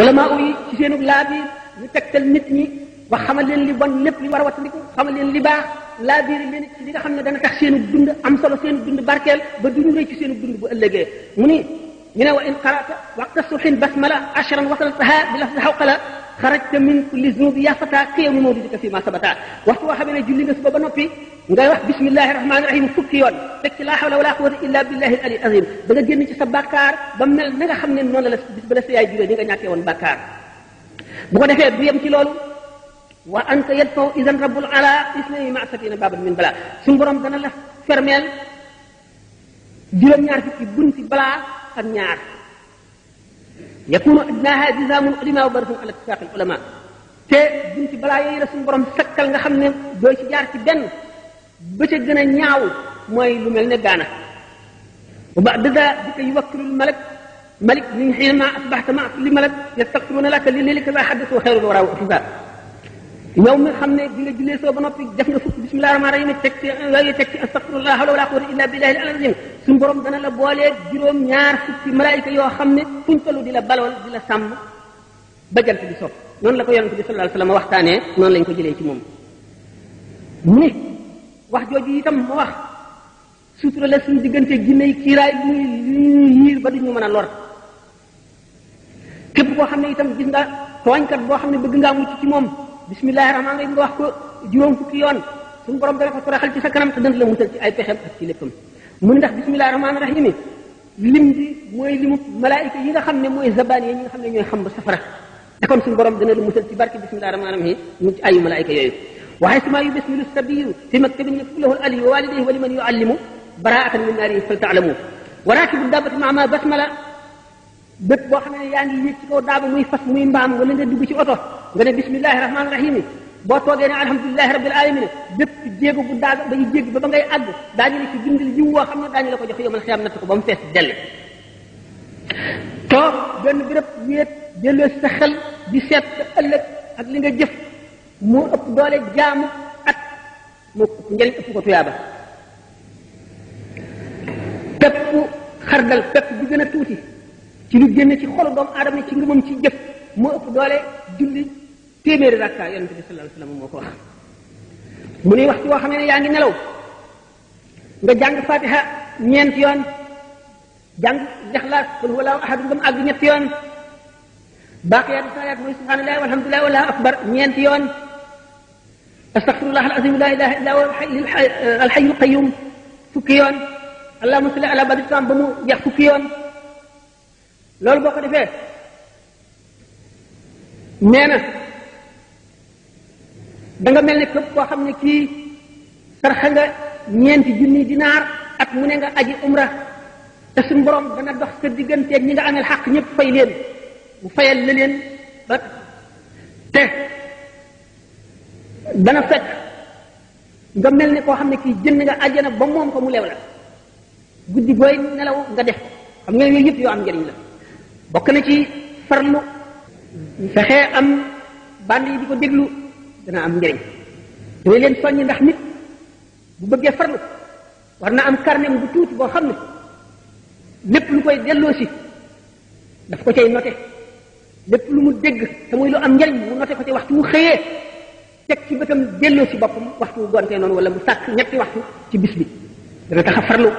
ulama yi ci seenu laa biir ñu tegtal nit ñi wax xamal leen li bon lépp li war a wattandiku xamal leen li baax laa biir leen ci li nga xam ne dana tax seenu dund am solo seenu dund barkeel ba duñu rëy ci seenu dund bu ëllëgee mu ni ñu ne wa in qara'ta waqta subhin basmala ashran wasaltaha bi lafzi hawqala xarajta min kulli zunubi ya fata ka yawmi mawlidika fi ma sabata waxtu woo xamee ne julli nga suba ba noppi ngay wax bismillahi rahmani rahim fukki yoon teg ci laa hawla wala quwwata illa billahi al ali azim da nga génn ci sa bàkkaar ba mel na nga xam ne noonu la bis ba la sa yaay juree ni nga ñàkkee woon bàkkaar bu ko defee du yem ci loolu wa anta yadfaw idan rabbul ala isnayni ma satina baban min bala suñu borom dana la fermeel juróom-ñaar fukki bunti balaa ak ñaar yakunu adnaha dizamun ulama wa baratun ala ittifaq al ulama te bunti balaa yooyu la suñu borom sakkal nga xam ne doo ci jaar ci benn ba ca gën a ñaaw mooy lu mel ne gaana wa ba'da dika yuwakkilu al malik min xiina asbaxta ma li malak yastaxfiruna laka li lilika za xaddatu xeyrul wara wa fifa yow mi xam ne bi nga jullee soo ba noppi def nga fukk bismillahi rahmaani rahim teg ci yooyu teg ci astaxfirullah hawla wala quwwata illa billahi al azim suñu borom dana la boolee juróom-ñaar fukki malaayika yoo xam ne fuñ tollu di la balool di la sàmm ba jant bi sopp noonu la ko yonente bi sallallahu alayhi wasallam waxtaanee noonu lañ ko jëlee ci moom mu ne wax jooju itam ma wax sutura la suñu diggante jinne yi kiiraay muy yiir ba duñu mën a lor képp koo xam ne itam gis nga tooñkat boo xam ne bëgg ngaa mucc ci moom bismillahi rahmaani rahim nga wax ko juróom fukki yoon suñu borom dana ko toroxal ci sa kanam te dana la musal ci ay pexem ak ci léppam mu ne ndax bismillahi rahmaani rahim lim bi mooy limu malaayika yi nga xam ne mooy zabaan yi ñi nga xam ne ñooy xam ba safara te kon suñu borom dana la musal ci barke bismillahi rahmaani rahim mu ci ayu malaayika yooyu waxee suma yu bismilu sabiyu fi maktabin yaktubu lahu al aliyu wa walidayhi wa liman yuallimu baraatan min naari fal taalamu wa raakibu daabati maama basmala bépp boo xam ne yaa ngi yéeg ci kaw daaba muy fas muy mbaam wala nga dugg ci oto nga ne bismillahi rahmaani rahim boo toogee ne alhamdulilahi rabbil alamin bépp jéego bu daaga ba ñu jéggi ba ngay àgg daañu la ci bindal jiw woo xam ne daañu la ko jox yomal xiyam natt ko ba mu fees dell toog benn béréb wéet delloo sa xel di seet sa ëllëg ak li nga jëf moo ëpp doole jaamu at moo ëpp njëriñ ëpp ko tuyaaba pepp xardal pepp bi gën a tuuti ci lu génne ci xolu doomu aadama ci ngëmam ci jëf moo ëpp doole julli téeméeri rakka yonente bi sallallahu alayhi wasallam moo ko wax mu ne waxtu woo xam ne yaa ngi nelaw nga jàng fatiha ñeent yoon jàng lixlaas qul huwallahu ahad ngam àgg ñetti yoon baaqiyaatu saalihaat mooy subhanallahi walhamdulillahi wallahu akbar ñeenti yoon astaghfirullah alazim la ilaha illa huwa alhayyul qayyum fukki yoon allahumma salli ala badri tam ba mu jeex fukki yoon loolu boo ko defee nee na da nga mel ne képp koo xam ne kii sarxa nga ñeenti junni dinaar at mu ne nga aji umra te suñu borom dana dox sa digganteeg ñi nga amel xaq ñëpp fay leen bu fayal la leen ba te dana fekk nga mel ne koo xam ne kii jënd nga àjjana ba moom ko mu leew la guddi gooy nelaw nga def xam nga yooyu yëpp yoo am njëriñ la bokk na ci farlu fexee am band yi di ko déglu dana am njëriñ dana leen soññi ndax nit bu bëggee farlu war na am carnet bu tuuti boo xam ne lépp lu koy delloo si daf ko cay noté lépp lu mu dégg te muy lu am njëriñ mu noté ko ci waxtu wu xëyee teg ci bëtam delloo si boppam waxtu wu gontee noonu wala mu sàkk ñetti waxtu ci bis bi dana tax a farlu